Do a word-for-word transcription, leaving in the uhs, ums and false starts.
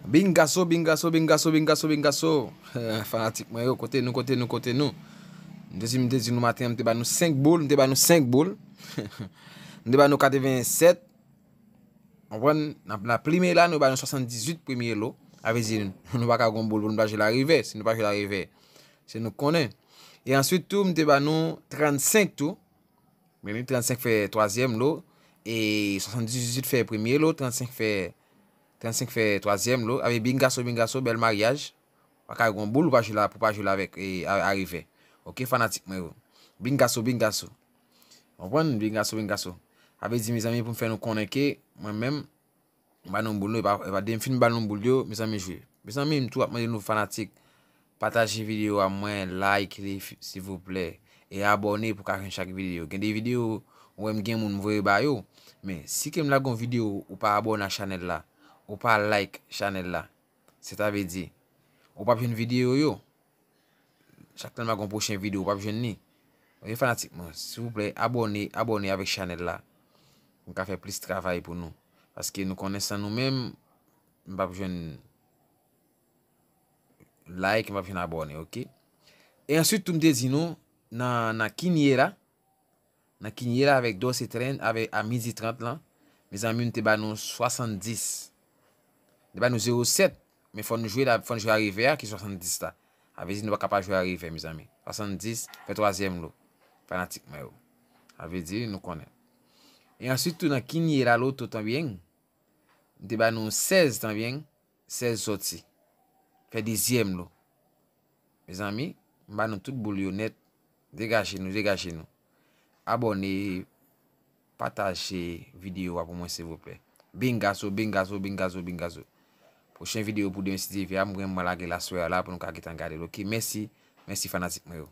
Bingaso, bingaso, bingaso, bingaso, bingaso. Fanatik mwen yo, kote nou, kote nou, kote nou? M te di, m te di nou maten an, m te ba nou senk boul, m te ba nou senk boul. M te ba nou katrevennsèt. Konprann? Nan, nan premye la, nou ba nou swasanndizuit premye lo. A vle di, nou pa ka gon boul pou nou pa jwe larivè. Si nou pa jwe larivè, se nou k konnen. E answit tou, m te ba nou trannsenk tou. Men li trannsenk fè twazyèm lo, e swasanndizuit fè premye lo, trannsenk fè, trannsenk fè twazyèm lo. Avè bingaso, bingaso, bèl maryaj. Pa ka gon boul, ou pa jwe la, pou pa jwe la avèk, e, a, larivè. Oke, fanatik mwen yo. Bingaso, bingaso. Konprann? Bingaso, bingaso. A vle di, mezanmi, pou m fè nou konnen ke mwen menm, m ba nou boul, non, e pa, e pa depi m fin ba nou boul yo, mezanmi, jwe. Mezanmi, m tou ap mande nou fanatik, pataje videyo a mwen, like li, fi-, silvouplè. E abòne pou ka jwenn chak videyo. Gen de videyo, ou wè m gen moun m voye ba yo. Men, si ke m lage yon videyo, ou pa abòne a chanèl la, ou pa like chanèl la, sètavledi, ou p ap jwenn videyo yo. Chak tan m lage yon pwochen videyo, ou p ap jwenn li. Oke, fanatik mwen, silvouplè, abòne, abòne avèk chanèl la. Pou m ka fè plis travay pou nou. Paske nou konnen san nou menm, m p ap jwenn like, m p ap jwenn abòne, oke? E answit tou, m te di nou, nan, nan Kinye la, nan Kinye la avèk Dose Trend, avèk a midi trant lan, mezanmi, m te ba nou swasanndis. M te ba nou zewo sèt, men fò n jwe la, fò n jwe larivè a ki swasanndis la. A vle di nou pa ka pa jwe larivè, mezanmi. Swasanndis, fè twazyèm lo. Fanatik mwen yo. A vle di nou konnen. E answit tou nan Kinye la loto tanbyen, m te ba nou sèz tanbyen, sèz sòti. Fè dizyèm lo. Mezanmi, m ba nou tout boul yo nèt. Degaje nou, degaje nou. Abòne, pataje videyo a pou mwen, silvouplè. Bingaso, bingaso, bingaso, bingaso. Pwochen videyo pou demen, si Dye vle, a, mwen, mwen lage l aswè a la pou nou ka gentan gade l, oke? Mèsi, mèsi fanatik mwen yo.